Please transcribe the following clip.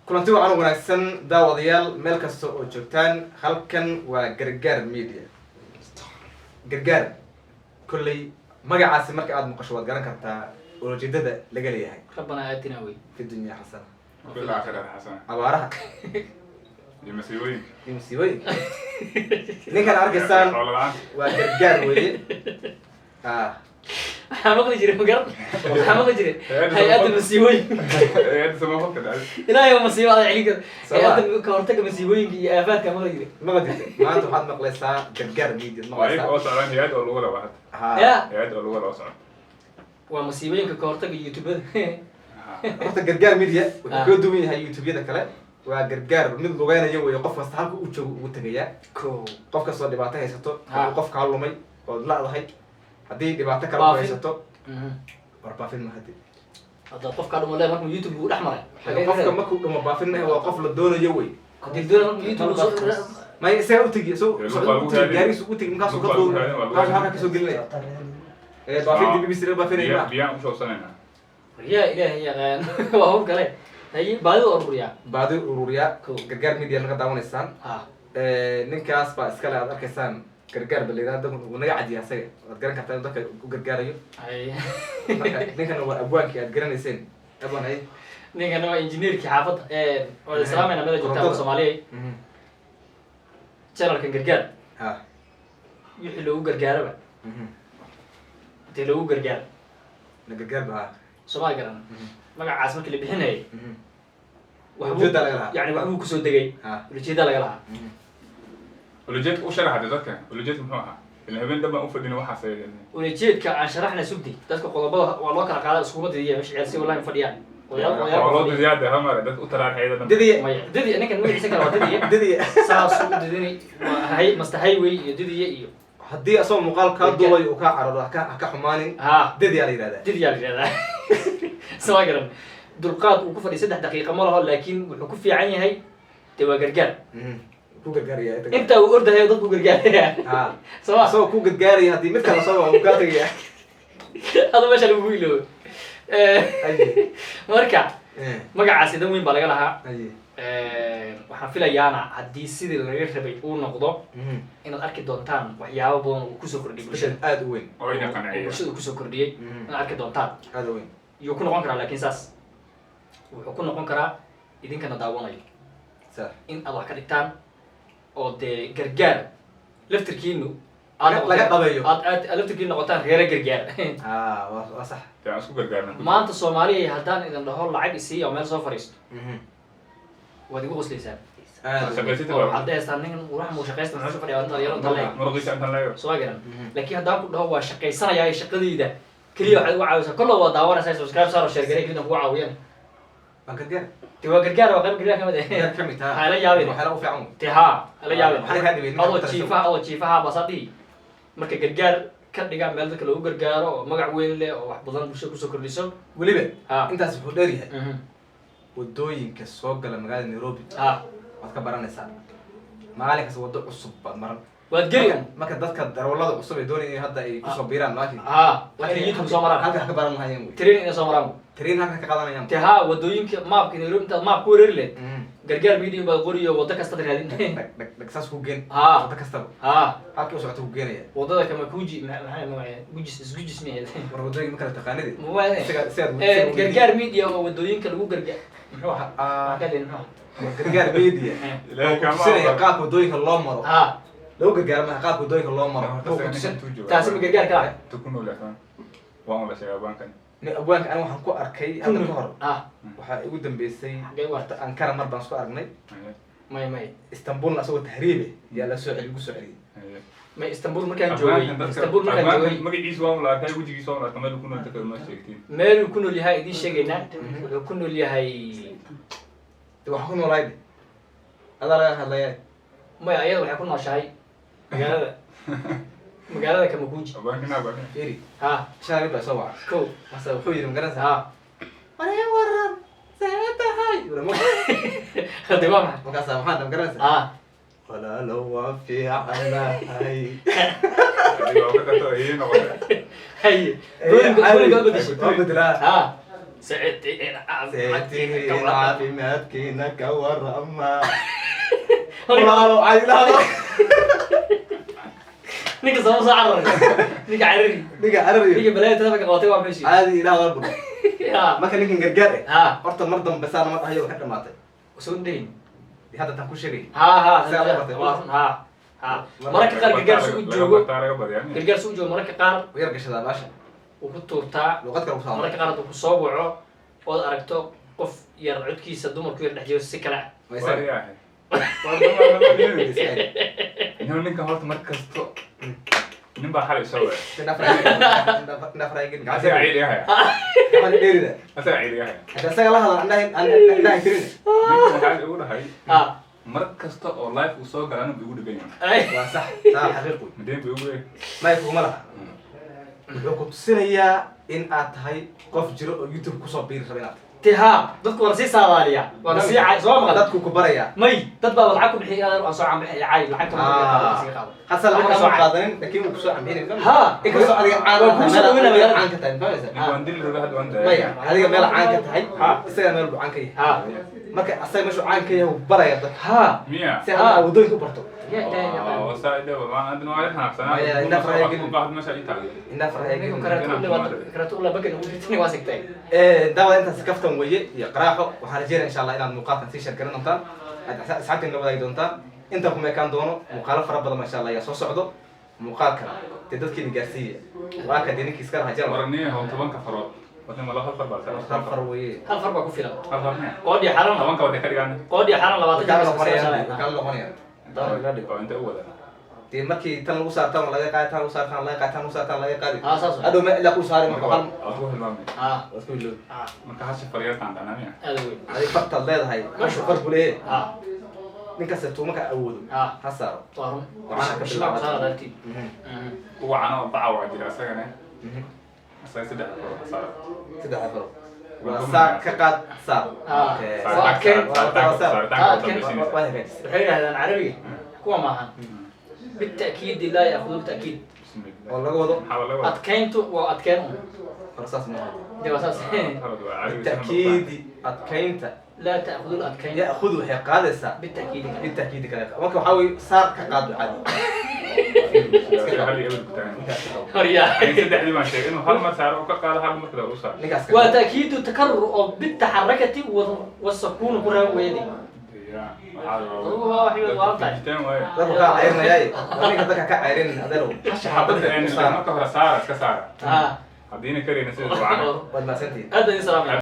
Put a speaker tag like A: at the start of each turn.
A: Kulanti wacan wanaagsan, daawadayaal, meel kasta oo joogtaan. Halkan waa Gargaar Media. Gargaar kolley magacaasi marka aada maqasho waad garan kartaa ujeedada laga leeyahay.
B: ربنا آتنا wey.
A: في الدنيا حسنة
C: وفي الآخرة حسنة.
A: Abaaraha
C: iyo masiibooyinka.
A: Iyo masiibooyinka. Ninkan arkaysaan
C: xoolo la'aanta.
A: Waa Gargaar weeye ah.
B: Waxaa maqli jiray, magaran, waxaa maqli jiray hay-adda masiibooyinka.
C: Hay-adda samafalka dhacday.
B: Ilaahay oo masiibo ada celin karo.
A: Soo ma?
B: Hay-adda ka hortagga masiibooyinka iyo aafaadka maqli jiray.
A: Maqa jirta, maanta waxaad maqlaysaa Gargaar Media.
C: Waa iyaga oo
A: maqlaysaa.
C: Socdaan hay-ad oo lagu laba hadda.
A: Ha.
B: Ya.
C: Hay-ad oo lagu laba socdo.
B: Waa masiibooyinka ka hortagga youtubada.
A: Horta Gargaar Media wuxuu
B: Ah.
A: kaga duwan yahay youtubeyada kale, waa gargaar mid lugeynayo weeye. Qof kasta halka uu joogo ugu tegayaa.
B: Ko.
A: Qof kastoo dhibaato haysato,
B: Ah.
A: haddii qof kaa lumay ood la'dahay, haddii dhibaato kale ku
B: Baafin.
A: haysato, war baafin ma haddi.
B: Hadda qofkaa dhumo le markuu YouTube uu dhex maray.
A: Qofka markuu dhumo baafin mahe, waa qof la doonayo wey.
B: Haddii doona markuu YouTube uu soo
A: May, isagaa utegi so
C: Dee,
A: socdo
C: lug baa lagu
A: utegi
C: raadin.
A: Gaarigiisu utegi, markaasuu ka
C: Lug baa lagu
A: duul
C: raadin, waa lagu
A: markaasuu
C: raadin.
A: halkaa kasoo gelinaya ee baafinta BBC laga baafinaya
C: biya
A: ma.
C: Biyaan ushoobsanaynaa.
B: Yaa Ilaahay yaqaan, waa hub kale. Haye, baadida ururiyaa.
A: Baadi ururiyaa.
B: Cool.
A: Gargaar Media naga daawanaysaan.
B: Ha.
A: Ninkaas baa iskale aad arkaysaan, Gargaar ba la yidhahda. Uu naga cadiya asaga, waad garan kartaa inuu dadka u gargaarayo.
B: Haye.
A: Marka ninkana waa abwaankii aad garanayseen, abwaan hay.
B: Ninkana waa injineerkii xaafadda. Waa islaamayna meel joogtaa.
A: Korontada.
B: Soomaaliya, channelkan Gargaar
A: ha
B: wixii loogu gargaaraba dee loogu gargaaro.
A: La gargaar ba ha.
B: Soomaali garan magacaas markii la bixinayay waxbuu
A: Ujeedda laga lahaa.
B: Yani waxbuu kusoo degay.
A: Ha.
B: Ujeedda laga lahaa.
C: Ulajeedka u sharaxda dadka, ulajeedka muxuu ahaa? Ila habeen dhan baan u fadhina waxaas ay
B: Ulajeedka aan sharaxna sugdi. Dadka qodobada waa loo kala qaada, iskuma didiya meesha ciyaar si wallahi fadhiyaan odayaal odayaal
C: waa loo
B: baa fadhiya.
C: didiyaade hamare dadka u taraarxeeda dhan.
A: Didiye.
B: Maya, Didiye ninkan magaciisa kale waa Didiye.
A: Didiye.
B: Saasuu u didini, waa hay master highway iyo Didiye iyo
A: Haddii asagoo muuqaal kaa duubayo uu kaa cararo, haka xumaanin.
B: Ha.
A: Didiyaa la yidhahdaa.
B: Didiyaa la yidhahdaa, soo garan. Dulqaad uu ku fadhiya 3 daqiiqa ma laho, laakiin wuxuu ku fiican yahay dee waa gargaar.
A: Ku gargaaraya.
B: Inta uu ordahayo dadku gargaaraya.
A: Ha.
B: Soo ma?
A: Asagoo ku gargaaraya, haddii mid kale soo uu kaa tegaya.
B: Hada meesha lagugu iloobo.
A: Aye.
B: Marka magacaasi dan weyn baa laga lahaa.
A: Aye.
B: Waxaan filayaana haddii sidii laga rabay uu noqdo inaad arki doontaan waxyaabo badan uu kusoo kordhiyay bulshada.
A: Aada u weyn.
C: Oo ina
B: oo
C: qanciya.
B: Bulshada uu kusoo kordhiyey inaad arki doontaan.
A: Aada u weyn.
B: Yuu ku noqon karaa, laakiin saas wuxuu ku noqon karaa idinkana daawanayo
A: sax
B: in aad wax ka dhigtaan oo dee gargaar laftirkiinu aad
A: Laga dhabeeyo.
B: aad laftirkiinu noqotaan reere gargaar.
A: Ah, waa sax.
C: Dee aan isku gargaarna.
B: Maanta Soomaaliya haddaan idin dhaho lacag isiiya oo meel soo fadhiisto, waad igu qoslaysaan.
A: Aada u weyn.
C: Shaqaysata.
B: Oo
C: Baa
B: waxaad dhahaysaan, "Ninkan wax muu shaqaysta, muxuu fadhiyaa dhalinyaro inta leeg?"
C: Muruqiisa intaan leego.
B: Soo garan. Laakiin haddaan ku dhaho waa shaqaysanayaa, shaqadayda keliya waxaad igu caawisaa kolla waa daawanaysaa, subscribe saar oo share garee, kelida kugu caawiyana.
A: Waa gargaar.
B: Dee waa gargaar, waa qayb gargaar kamid
A: Gargaar
B: ah.
A: ka mid ah.
B: Ha la yaabin.
A: Waxyaala u fiican wey.
B: Dee haa, hala yaabin.
A: Waxna kaa dhibayn.
B: Adoo jiifaha basaa dhihi. Marka gargaar ka dhiga meel dadka loogu gargaaro oo magac weyn leh oo wax badan bulshada kusoo kordhiso.
A: Weliba
B: ha
A: intaas wuxuu dheer yahay, wadooyinka soo gala magaalada Nairobi
B: ha
A: waad ka baranaysaa. Maalin kasta waddo cusub baad maran.
B: Waad geli.
A: Marka dadka darawallada cusub ay doonayaan in hadda ay kusoo biiraan maashi
B: Ha, waa inay YouTube soo maraan.
A: Halka ka baran lahayeen wey.
B: Train inay soo maraan.
A: Train halka ka qaadanayaan.
B: Dee haa, wadooyinka maapka Nairobi intaad maap ku wareeri lehed, Gargaar Media baad qoriyo, waddo kastaad raadin.
A: Dhag dhag dhag, saas ku geen.
B: Ha.
A: Waddo kastaba
B: ha
A: halkii u socota ku geenaya.
B: Wadada Kamakuji maxay magaceeda? Gujis isgujis miyahed?
A: War wadooyinka ma kala taqaanidi.
B: Mawaa-
A: Sigaad
B: Gargaar Media oo wadooyinka lagu gargaar muxuu ahaa?
A: Ah.
B: Maxaa ka dhihin, muxuu ahaa?
A: Gargaar Media
C: Ilaahay
A: oo
C: kaama
A: kutusinaya
C: aqbalo.
A: qaabka wadooyinka loo maro.
B: Ha.
A: Lagu gargaaro maha, qaabka wadooyinka loo maro.
C: Horta
A: oo
C: isaga
A: kutusin.
C: ninkan tuu joogaa.
B: Taasi ma gargaar ka ah?
C: Tuu ku nool yahay waan ula sheegaa bankan.
A: Abwaanka aniga waxaan ku arkay hadda ka hor.
B: Ah.
A: Waxaa igu dambeysay
B: Xagee u
A: horta Ankara mar baan isku aragnay. May Istanbulna asagoo tahriibe yaa la soo celi, lagu soo celiyay.
B: May, Istanbul markaan joogay, Istanbul markaan joogay.
C: Magaciisa waan ula arkay, wejigiisa waan ula arkay, meel ku nool dadka ma sheegtiin.
B: Meeluu ku nool yahay idiin sheegaynaa. Wuxuu ku nool yahay
A: De waxaan ku noolahay de adaa laga hadlaya.
B: Maya, ayada waxay ku nooshahay magaalada Kamakuji.
C: Abaankina abaankina.
A: Eri.
B: Ha.
A: Shalay mid baa soo waca.
B: Ko.
A: Mase wuxuu yidhi, magaranaysaa,
B: ha
A: "Waree, waran, see tahay?"
B: Hade waa maxay?
A: Markaasaa maxaa dha, magaranaysaa?
B: Ha.
A: "Walaalo, waan fiicanahay."
C: Adiga waa ka darto ayay noqotay.
B: Haye, booyinka bedeshay.
A: Waa bedelaa.
B: Ha. Siciid caafimaadkiina ka
A: Seetihiin
B: warrama.
A: caafimaadkiina ka warrama. Walaalo, caadi lahado.
B: Ninka sabab soo cararay, ninka carari.
A: Ninka carariyo.
B: Ninka balaaya telefonka qabatay waa meeshii.
A: Caadi ilaahdo bur.
B: Ya.
A: Marka ninkan gargaar eh,
B: Ha.
A: horta mar dambe saana ma dhahayo, ka dhamaatay.
B: Soo dayn.
A: Hadda tan ku sheegay.
B: Ha ha.
A: Saa loo bartay.
B: Waa run, ha ha. Mararka qaar gargaar si u joogo,
C: Laga laga badiyaa miya?
B: gargaar si u joogo mararka qaar
A: Yar gashadaa baasha.
B: Wuu ku tuurtaa.
A: Luqad kale ku saabsan.
B: Mararka qaar hadduu ku soo waco ood aragto qof yar codkiisa dumarku yar dhex jiro si kale.
A: Waa isaga.
C: Waa yahay. Waa lama dhihin. Inuu ninkan horta mar kasto nin baa xalay soo wacay.
A: Indhaha
C: Asaga ciid iga haya.
A: gacanta dheerida.
C: Asaga ciid iga haya.
A: Hadda isaga la hadal, indhaha tirin.
C: Ninkan waxaa igu dhahay
B: ha
C: mar kasta oo live uu soo gala anigu igu dhigan yahay.
B: Ay.
A: Waa sax, taa xaqiiq wey.
C: Mideen buu igu leeyahay.
A: May kuguma laha. Wuxuu ku tusinayaa in aad tahay qof jiro oo YouTube kusoo biiri raba inaad tahay.
B: Te ha, dadku waa lasii saadaaliya, waa lasii soo maqal.
A: Dadku ku barayaa.
B: May, dad baa lacag ku bixiya inaad aan soo canbixi caay lacagta marka iskaga qaado.
A: Hase lacag
B: Marka
A: aan
B: soo cay.
A: qaadanin, laakiin wuu kusoo cambinay.
B: Ha.
A: Inkastoo adiga caan
B: Waa kugu soo dhaweynaya magaalada.
A: caan ka tahay, ma fahmaysaa?
C: Ninka waan dili rabay, hadda waan daayay.
A: Maya, adiga meel caan ka tahay,
B: Ha.
A: isaga meel buu caan ka yahay.
B: Ha.
A: Marka asaga meeshuu caan ka yahay wuu baraya dadka
B: Ha.
C: Miya?
A: si aad waddooyinka u barto.
B: Ya ilaahay yaqaan.
C: Waa saa idhaw, waan hadda waa xanaaqsanaa.
A: Maya, indhaha faraha gelin.
C: Ku baahdo meesha ii taal.
A: Indhaha faraha
B: Ninku
A: gelin.
B: karaatu ule waa karaatu ule bagan ugu jirtani waa sigtay.
A: Daawada intaas kaftan weye iyo qaraaxo. Waxaan rajeynaya insha Allah inaad muuqaalkan sii share garan doontaan, aad asxaabtiin la wadaagi doontaan. Intaan kuma ekaan doono, muuqaalo fara badan insha Allah ayaa soo socdo. Muuqaalkana dee dadkiina gaarsiiya. Waa ka dee ninkii iska lahaa jama.
C: War nin yahow, 10-ka farood. Wadna ma laba hal far baa
A: Hal
C: saaran?
A: far weye.
B: Hal far baa ku filan.
C: Hal far miya?
B: Qoodhi xaran.
C: 10-ka waday ka dhigaan.
B: Qoodhi xaran 20
A: Kala
B: jeer.
A: noqonayaan, kala noqonayaan. Doon laga dhigo.
C: Oo intee u wadaa?
A: Dee markii tan lagu saartaan laga qaadi, tan lagu saartaan laga qaadi, tan lagu saartaan laga qaadi.
B: Ha, saas waay.
A: Hadhow meel ilaa ku saari marka hal.
C: Waad ku hilmaamay.
B: Ha.
A: Waad ku iloobi.
B: Ha.
C: Marka hasha faryartaan dhacnaa miya?
B: Aad weyn.
A: Adiga fartaad leedahay, hashu far buu leeyahay.
B: Ha.
A: Ninkaas tuumaka awoodo
B: Ha.
A: ha saaro.
B: Waa run.
A: Waxaana ka
B: Bishlaa ku
A: bilaabay.
B: saara dartii.
C: Kuwa cano oo baca waa jira asagana. Asaga saddex farood ha saaro.
A: Saddex faro waa saar ka qaad, saar.
B: Ah.
A: Okay.
B: Waa adkeyn.
C: Saaritaanka
B: Ah,
C: u dambaysiinaysa.
A: Waa hagaajisay.
B: Waxay yidhahdaan carabiga kuwa maahan بالتأكيد لا يأخذ التأكيد.
C: Bismillah.
A: Oo laga wado.
C: Maxaa laga wadaa?
B: Adkeyntu waa adkeyn un.
A: Hore saas ma aha.
B: Dee waa saas.
C: Qalad waa carabiga.
A: Bita'kiidi, adkeynta.
B: لا تأخذ الأدكين.
A: Ya'khudu waxay qaadaysaa.
B: بالتأكيد.
A: Bita'kiidi kale marka waxaa weye saar ka qaad caadi.
C: Hal iyo eber ku taagan.
A: Ninkaas ka qabo.
B: Horyaa.
C: Aniga saddexdii baan sheegay inuu hal mar saaro oo ka qaado, hal mar kale uu saaro.
A: Ninkaas ka
B: waa
A: qabo.
B: تأكيد تكرر oo بالتحركة والسكون ku raaw weeyadi.
C: Ya, waxaa la rabaa.
B: Adigu waa wax yar waa tahay.
C: Feejitaan waaye.
A: Dadku kaa cayrinayaaye, waa ninka dadka ka cayrin adeerow.
C: Hasha xabadda een marka hore saara, iska saara.
B: Ha.
C: Haddiina karayna sida wacana.
A: Waad mahadsantihiin.
B: Aad baan idin salaamaya.